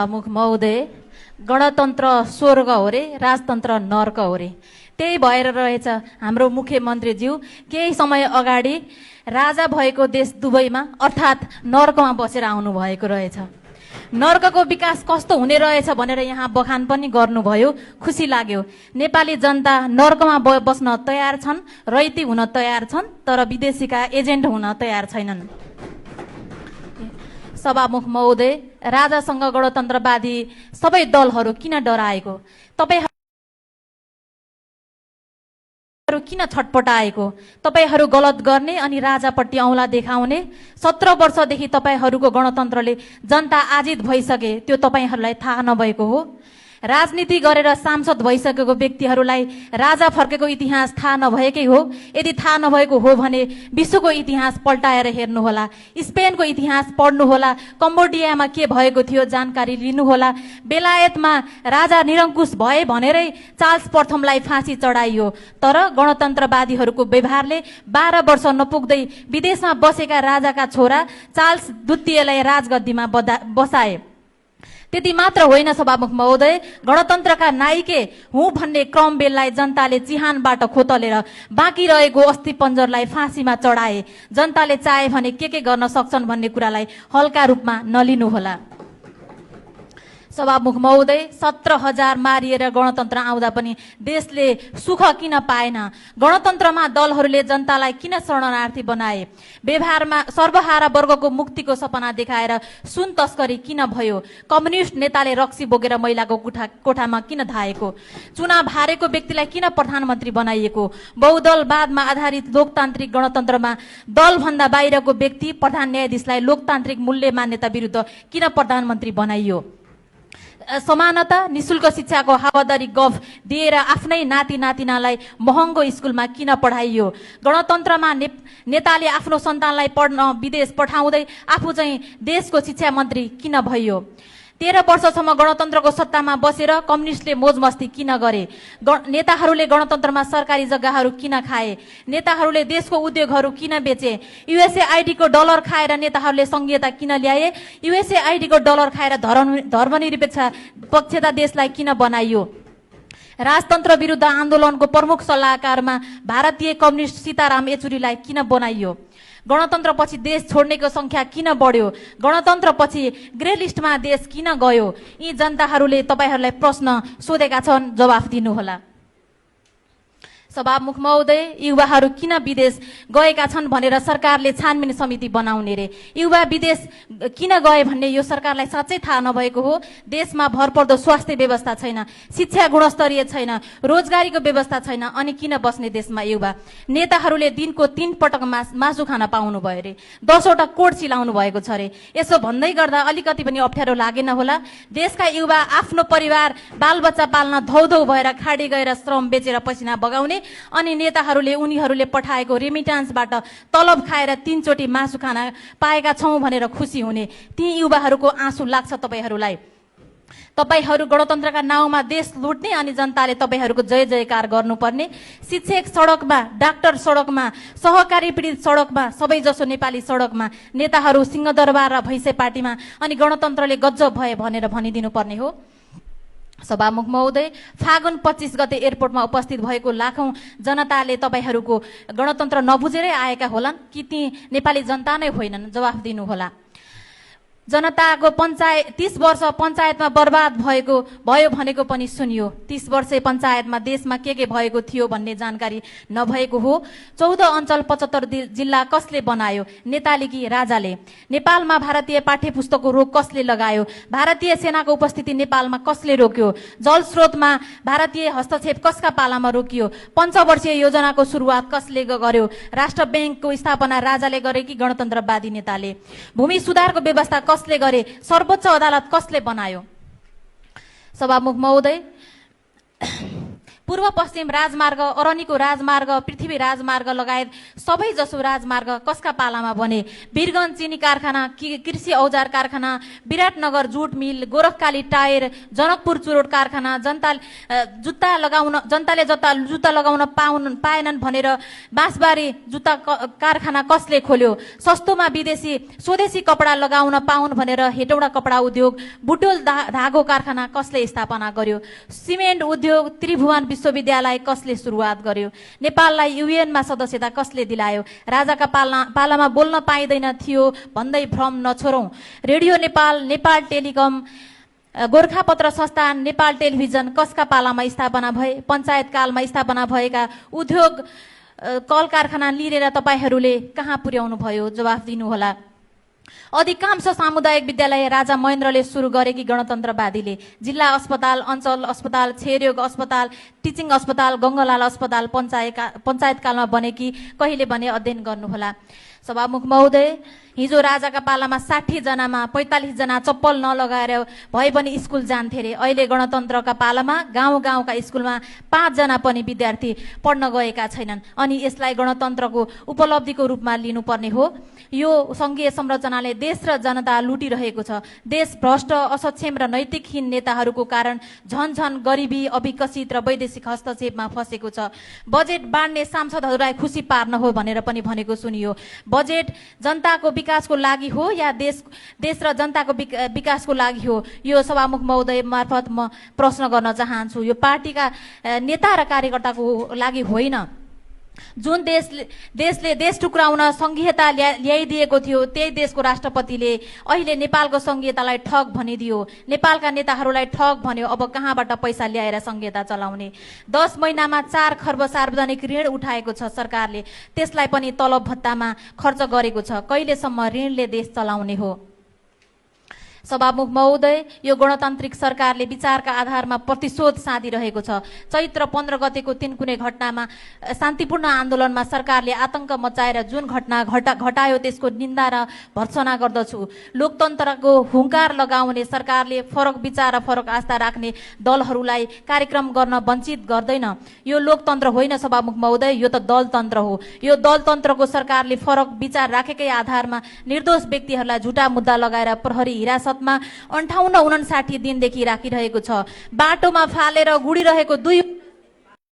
मुख महोदय, गणतन्त्र स्वर्ग हो रे, राजतन्त्र नर्क हो रे। त्यही भएर रहेछ हाम्रो मुख्यमन्त्रीज्यू केही समय अगाडि राजा भएको देश दुबईमा अर्थात् नर्कमा बसेर आउनु भएको रहेछ। नर्कको विकास कस्तो हुने रहेछ भनेर यहाँ बखान पनि गर्नुभयो, खुसी लाग्यो। नेपाली जनता नर्कमा बस्न तयार छन्, रैती हुन तयार छन्, तर विदेशीका एजेन्ट हुन तयार छैनन्। सभामुख महोदय, राजासँग गणतन्त्रवादी सबै दलहरू किन डराएको? तपाईहरू किन छटपटाएको? तपाईहरू गलत गर्ने अनि राजापट्टि औँला देखाउने। 17 वर्षदेखि तपाईहरूको गणतन्त्रले जनता आजित भइसके, त्यो तपाईहरूलाई थाहा नभएको हो? राजनीति गरेर सांसद भइसकेको व्यक्तिहरूलाई राजा फर्केको इतिहास थाहा नभएकै हो? यदि थाहा नभएको हो भने विश्वको इतिहास पल्टाएर हेर्नुहोला, स्पेनको इतिहास पढ्नुहोला, कम्बोडियामा के भएको थियो जानकारी लिनुहोला। बेलायतमा राजा निरङ्कुश भए भनेरै चार्ल्स प्रथमलाई फाँसी चढाइयो, तर गणतन्त्रवादीहरूको व्यवहारले 12 वर्ष नपुग्दै विदेशमा बसेका राजाका छोरा चार्ल्स द्वितीयलाई राजगद्दीमा बसाए। त्यति मात्र होइन सभामुख महोदय, गणतन्त्रका नायिके हुँ भन्ने क्रमवेललाई जनताले चिहानबाट खोतलेर बाँकी रहेको अस्थिपञ्जरलाई फाँसीमा चढाए। जनताले चाहे भने के गर्न सक्छन् भन्ने कुरालाई हल्का रूपमा नलिनुहोला। सभामुख महोदय, 17,000 मारिएर गणतन्त्र आउँदा पनि देशले सुख किन पाएन? गणतन्त्रमा दलहरूले जनतालाई किन शरणार्थी बनाए? व्यवहारमा सर्वहारा वर्गको मुक्तिको सपना देखाएर सुन तस्करी किन भयो? कम्युनिस्ट नेताले रक्सी बोकेर महिलाको कोठामा किन धाएको? चुनाव हारेको व्यक्तिलाई किन प्रधानमन्त्री बनाइएको? बहुदलवादमा आधारित लोकतान्त्रिक गणतन्त्रमा दलभन्दा बाहिरको व्यक्ति प्रधान न्यायाधीशलाई लोकतान्त्रिक मूल्य मान्यता विरुद्ध किन प्रधानमन्त्री बनाइयो? समानता, निशुल्क शिक्षाको हावादारी गफ दिएर आफ्नै नाति नातिनालाई महँगो स्कुलमा किन पढाइयो? गणतन्त्रमा नेताले आफ्नो सन्तानलाई पढ्न विदेश पठाउँदै आफू चाहिँ देशको शिक्षा मन्त्री किन भयो? 13 वर्षसम्म गणतन्त्रको सत्तामा बसेर कम्युनिस्टले मोजमस्ती किन गरे? नेताहरूले गणतन्त्रमा सरकारी जग्गाहरू किन खाए? नेताहरूले देशको उद्योगहरू किन बेचे? युएसए आइडीको डलर खाएर नेताहरूले संघीयता किन ल्याए? युएसए आइडीको डलर खाएर धर्मनिरपेक्ष पक्षता देशलाई किन बनाइयो? राजतन्त्र विरुद्ध आन्दोलनको प्रमुख सल्लाहकारमा भारतीय कम्युनिस्ट सीताराम येचुरीलाई किन बनाइयो? गणतन्त्रपछि देश छोड्नेको संख्या किन बढ्यो? गणतन्त्रपछि ग्रे लिस्टमा देश किन गयो? यी जनताहरूले तपाईहरूलाई प्रश्न सोधेका छन्, जवाफ दिनुहोला। सभामुख महोदय, युवाहरू किन विदेश गएका छन् भनेर सरकारले छानबिन समिति बनाउने रे। युवा विदेश किन गए भन्ने यो सरकारलाई साँच्चै थाहा नभएको हो? देशमा भरपर्दो स्वास्थ्य व्यवस्था छैन, शिक्षा गुणस्तरीय छैन, रोजगारीको व्यवस्था छैन, अनि किन बस्ने देशमा युवा? नेताहरूले दिनको 3 पटक मासु खान पाउनु भयो रे, 10 वटा कोड चिलाउनु भएको छ रे। यसो भन्दै गर्दा अलिकति पनि अप्ठ्यारो लागेन होला? देशका युवा आफ्नो परिवार बालबच्चा पाल्न धौधौ भएर खाडी गएर श्रम बेचेर पसिना बगाउने, अनि नेताहरूले उनीहरूले पठाएको रेमिटान्सबाट तलब खाएर 3 चोटि मासु खाना पाएका छौं भनेर खुसी हुने। ती युवाहरूको आँसु लाग्छ तपाईहरूलाई। तपाईहरू गणतन्त्रका नाउँमा देश लुट्ने अनि जनताले तपाईहरूको जय जयकार गर्नुपर्ने। शिक्षक सडकमा, डाक्टर सडकमा, सहकारी पीडित सडकमा, सबैजसो नेपाली सडकमा, नेताहरू सिंहदरबार र भैँसे पार्टीमा, अनि गणतन्त्रले गजब भए भनेर भनिदिनु पर्ने हो। सभामुख महोदय, फागुन 25 गते एयरपोर्टमा उपस्थित भएको लाखौं जनताले तपाईहरूको गणतन्त्र नबुझेरै आएका होलान् कि ती नेपाली जनता नै होइनन्? जवाफ दिनुहोला। जनताको 30 वर्ष पञ्चायतमा बर्बाद भयो भनेको पनि सुनियो। 30 वर्ष पञ्चायतमा देशमा के भएको थियो भन्ने जानकारी नभएको हो। 14 अञ्चल 75 जिल्ला कसले बनायो? नेताले कि राजाले? नेपालमा भारतीय पाठ्यपुस्तकको रोक कसले लगायो? भारतीय सेनाको उपस्थिति नेपालमा कसले रोक्यो? जलस्रोतमा भारतीय हस्तक्षेप कसका पालामा रोकियो? पञ्चवर्षीय योजनाको सुरुवात कसले गर्यो? राष्ट्र ब्याङ्कको स्थापना राजाले गरे कि गणतन्त्रवादी नेताले? भूमि सुधारको व्यवस्था कसले गरे? सर्वोच्च अदालत कसले बनायो? सभामुख महोदय, पूर्व पश्चिम राजमार्ग, अरनीको राजमार्ग, पृथ्वी राजमार्ग लगायत सबै जसो राजमार्ग कसका पालामा बने? वीरगञ्ज चिनी कारखाना, कृषि औजार कारखाना, विराटनगर जुट मिल, गोरखकाली टायर, जनकपुर चुरोट कारखाना, जनताले जुत्ता लगाउन पाएनन् भनेर बाँसबारी जुत्ता कारखाना कसले खोल्यो? सस्तोमा स्वदेशी कपडा लगाउन पाउन् भनेर हेटौडा कपडा उद्योग, बुटोल धागो कारखाना कसले स्थापना गर्यो? सिमेन्ट उद्योग, त्रिभुवन विश्वविद्यालय कसले सुरुवात गर्यो? नेपाललाई युएनमा सदस्यता कसले दिलायो? राजाका पालामा बोल्न पाइँदैन थियो भन्दै भ्रम नछोडौं। रेडियो नेपाल, नेपाल टेलिकम, गोरखापत्र संस्थान, नेपाल टेलिभिजन कसका पालामा स्थापना भए? पञ्चायत कालमा स्थापना भएका उद्योग कल कारखाना लिएर तपाईहरूले कहाँ पुर्याउनु भयो? जवाफ दिनुहोला। अधिकांश सामुदायिक विद्यालय राजा महेन्द्रले सुरु गरेकी गणतन्त्रवादीले जिल्ला अस्पताल, अञ्चल अस्पताल, क्षयरोग अस्पताल, टिचिङ अस्पताल, गङ्गालाल अस्पताल पञ्चायत कालमा बनेकी कहिले बने अध्ययन गर्नुहोला। सभामुख महोदय, हिजो राजाका पालामा 60 जनामा 45 जना चप्पल नलगाएर भए पनि स्कुल जान्थे अरे। अहिले गणतन्त्रका पालामा गाउँ-गाउँका स्कुलमा 5 जना पनि विद्यार्थी पढ्न गएका छैनन्। अनि यसलाई गणतन्त्रको उपलब्धिको रूपमा लिनुपर्ने हो? यो संघीय संरचनाले देश र जनता लुटिरहेको छ। देश भ्रष्ट, असक्षम र नैतिकहीन नेताहरूको कारण झन गरिबी, अविकसित र वैदेशिक हस्तक्षेपमा फसेको छ। बजेट बाँड्ने सांसदहरूलाई खुसी पार्न हो भनेर पनि भनेको सुनियो। बजेट जनताको विकासको लागि हो या देश र जनताको विकासको लागि हो? यो सभामुख महोदय मार्फत म प्रश्न गर्न चाहन्छु। यो पार्टीका नेता र कार्यकर्ताको लागि होइन। जुन देशले देश टुक्राउन संघीयता ल्याइदिएको थियो, त्यही देशको राष्ट्रपतिले अहिले नेपालको संघीयतालाई ठग भनिदियो। नेपालका नेताहरूलाई ठग भन्यो। अब कहाँबाट पैसा ल्याएर संघीयता चलाउने? 10 महिनामा 4 खर्ब सार्वजनिक ऋण उठाएको छ सरकारले। त्यसलाई पनि तलब भत्तामा खर्च गरेको छ। कहिलेसम्म ऋणले देश चलाउने हो? सभामुख महोदय, यो गणतान्त्रिक सरकारले विचारका आधारमा प्रतिशोध साधिरहेको छ। चैत्र 15 गतेको तिनकुने घटनामा शान्तिपूर्ण आन्दोलनमा सरकारले आतंक मचाएर जुन घटना घटायो त्यसको निन्दा र भर्त्सना गर्दछु। लोकतन्त्रको हुङ्कार लगाउने सरकारले फरक विचार र फरक आस्था राख्ने दलहरूलाई कार्यक्रम गर्न वञ्चित गर्दैन। यो लोकतन्त्र होइन सभामुख महोदय, यो त दलतन्त्र हो। यो दलतन्त्रको सरकारले फरक विचार राखेकै आधारमा निर्दोष व्यक्तिहरूलाई झुटा मुद्दा लगाएर प्रहरी हिरासत 58-59 दिनदेखि राखिरहेको छ। बाटोमा फालेर गुडिरहेको 2